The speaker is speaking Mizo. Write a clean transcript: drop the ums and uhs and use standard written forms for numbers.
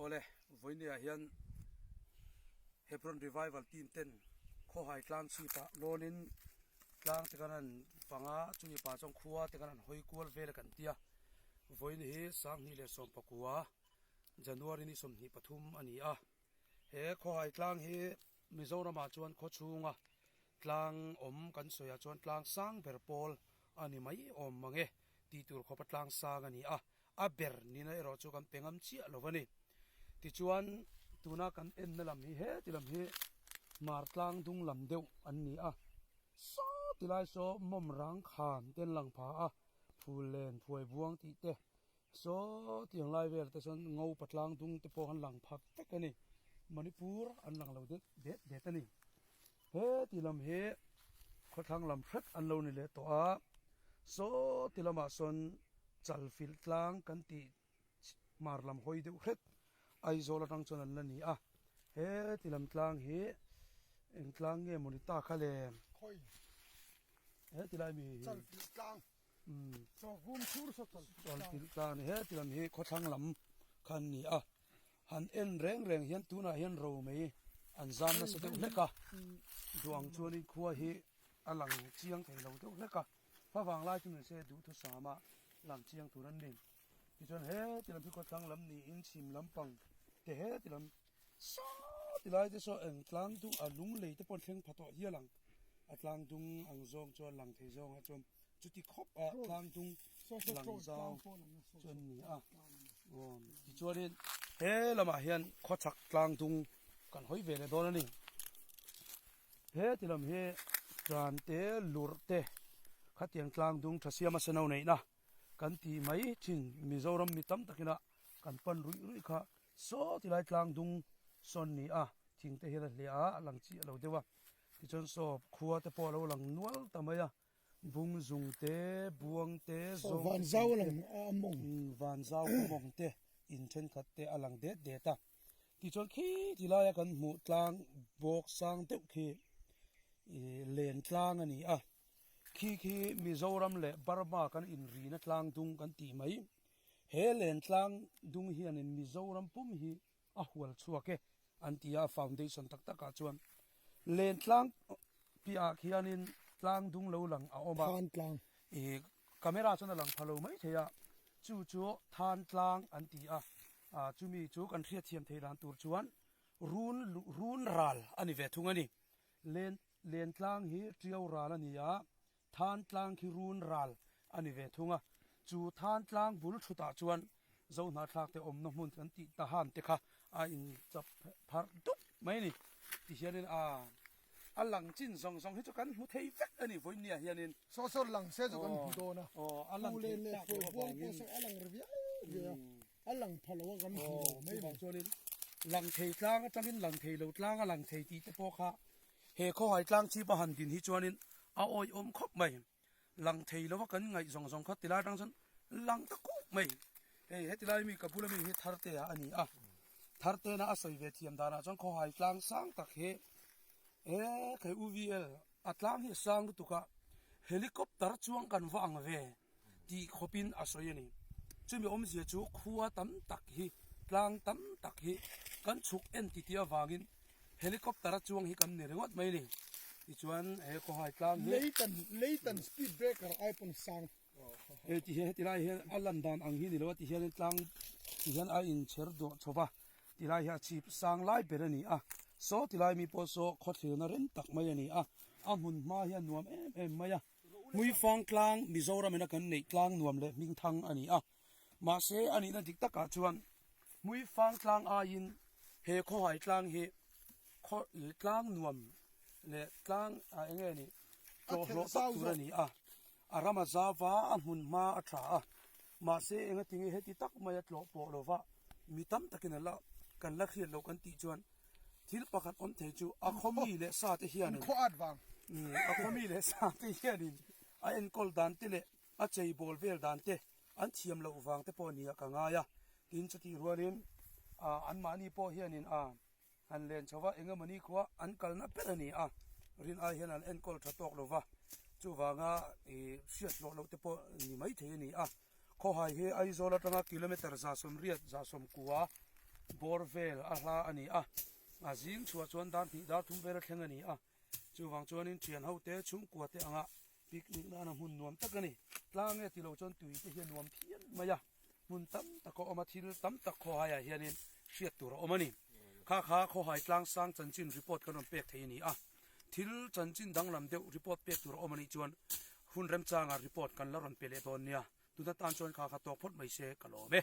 Awle, vawinia hian Hebron Revival team ten khawhai tlang chhipah lawnin tlang te kan han pang a, chumi pah chuan khua te kan han hawi kual vel a kan tia. Vawiin hi 2019 January ni 23 a ni a. He khawhai tlang hi Mizoramah chuan khaw chhunga tlang awm kan sawiah chuan tlang sang ber pawl a ni mai awm mang e tih tur khawpa tlang sang a ni a. A ber nina erawh chu kan pe ngam chiah lo a ni. Tichuan tuna kan enna lam hi heti lam hi hmar tlang dung lam deuh an ni a. Saw tilai saw mawm rang khan te an lang pha a, phul len phuai buang tih te saw tiang lai vel te chuan ngopa tlang dung te pawh an lang pha vek a ni. Manipur an lang lo det det det a ni. Heti lam hi khawthlang lam hret an lo ni leh tawh a, saw ti lamah sawn Chalfilh tlang kan tih hmar lam hawi deuh hret Aizawl atang chuan an la ni a, heti lam tlang hi eng tlang nge maw ni ta kha le? Khawi? Heti lai mi hi. Chalfilh tlang. Chawvum thur saw Chalfilh tlang. Chalfilh tlang a ni, heti lam hi khawthlang lam kha an ni a. Han en reng reng hian tunah hian romei an zam nasa deuh hlek a, duang chuanin khua hi a lang chiang thei lo deuh hlek a, favang lai chu nise duhthusama lang chiang tur an ni. Tichuan heti lam hi khawthlang lam niin chhim lampang te heti lam saw ti lai te saw eng tlang dung a lunglei te pawh an thleng pha tawh hial ang, a tlang dung ang zawng chuan lang thei zawngah chuan chuti khawp a tlang dung lang zau chu an ni a tichuanin he lamah hian khawchhak tlang dung kan hawi ve leh dawn a ni he ti lam hi tlan te lurh te khatiang tlang dung tha siama seno neihna kan tih mai thin Mizoram mi tam takina kan pan ruih ruih kha saw ti lai tlang dung sawn ni a thing te hian a hliah a a lang chiah lo deuh a tichuan saw khua te pawh a lo lang nual ta mai a. Bung zung te, buang te, zawng te, Vanzau a lang a mawng. Vanzau a mawng te, in thenkhat te a lang det det a. Tichuan khi ti laia kan hmuh tlang bawk sang deuh khi len tlang a ni a. Khi khi Mizoram leh Burma kan inrina tlang dung kan tih mai. He len tlang dung hianin Mizoram pum hi a hual chhuak e an ti a, foundation tak takah chuan len tlang piahah khianin tlang dung lo lang a awm a, Than tlang. Ih camera chuan a lang pha lo mai thei a, chu chu than tlang an ti a, ah chumi chu kan hriatthiam thei dan tur chuan run run ral a ni ve thung a ni, len len tlang hi tiau ral a ni a, Than tlang khi run ral a ni ve thung a, chu than tlang bul thutah chuan Zohnahthlak te awmna hmun kan tih ta han te kha a inchap pharh dup mai a ni. Tihianin a a lang chin zawng zawng hi chu kan hmu thei vek a ni vawinia hianin. Saw saw lang se chu kan hmu dawn a, a lang Pu thei len leh tak loh Phuai buang avangin. pawh saw a lang ri viau viau a, a lang pha lo a kan hmu lo mai Chuvang chuanin lang thei tlang atangin lang thei lo tlang a lang thei tih te pawh kha He khawhai tlang chip a han din hi chuanin a awihawm khawp mai. Lang thei lova kan ngaih zawng zawng kha tilai atang chuan lang ta kuk mai. Hei hetilai mi ka bula mi hi Thartea a ni a. Thartena a sawi ve thiam danah chuan khawhai tlang sang tak hi he khei UVL a tlang hi a sang lutuk a, helicopter chuang kan va ang ve tih khawpin a sawi a ni. Chumi awmzia chu khua tam tak hi, tlang tam tak hi kan chhuk en ti tih avangin helicopter a chuang hi kan ni ringawt mai a ni. Tichuan he khawhai tlang hi. Leitan, Leitan speed breaker ai pawn sang. Hei ti hian heti lai hian a lan dan ang hi ni lo a ti hianin tlang ti hian a inchher duah chho va, ti lai hi a chhip sang lai ber a ni a. Saw ti lai mi pawh saw khawthlirna rem tak mai a ni a, a hmun hma hian nuam em em mai a. Hmuifang tlang Mizoram ina kan neih tlang nuam leh hming thang a ni a, mahse a nihna dik takah chuan Hmuifang tlang aiin he khawhai tlang hi khaw tlang nuam leh tlang ah eng nge ni tlawhhlawh tak tur a ni a, a ram a zau va a hmun hma a tha a, mahse engati nge heti tak maia tlawh pawh lova mi tam takin a la kan la hriat loh kan tih chuan Thil pakhat awm thei chu a khawmi leh sa te hianin a khawmi leh sa te hianin a enkawl dan te leh a cheibawl vel dan te an thiam loh vang te pawh nia ka ngai a. Tin chutih rualin anmahni pawh hianin a han len chho va, engemawni khua an kalna ber a ni a, rin ai hian an enkawl tha tawk lo va, chuvanga hriat hlawh loh te pawh ni maithei a ni a. Khawhai hi Aizawl atanga kilometre 180, 190. bawr vel a hla a ni a, a zing chhuah chuan dar hnih dar thum vel a thleng a ni a, chuvang chuanin thian ho te chhungkua te anga picnic nana hmun nuam tak a ni. Tlang nge tilo chuan tui te hi a nuam phian mai a, hmun tam tak a awm a, thil tam tak khawhaiah hianin hriat tur a awm a ni. Kha kha khawhai tlang sang chanchin report kan rawn pek thei a ni a, thil chanchin danglam deuh report pek tur a awm a nih chuan hun remchangah report kan la rawn pe leh dawn nia, tuna tan chuan kha kha tawk phawt mai se ka lawm e.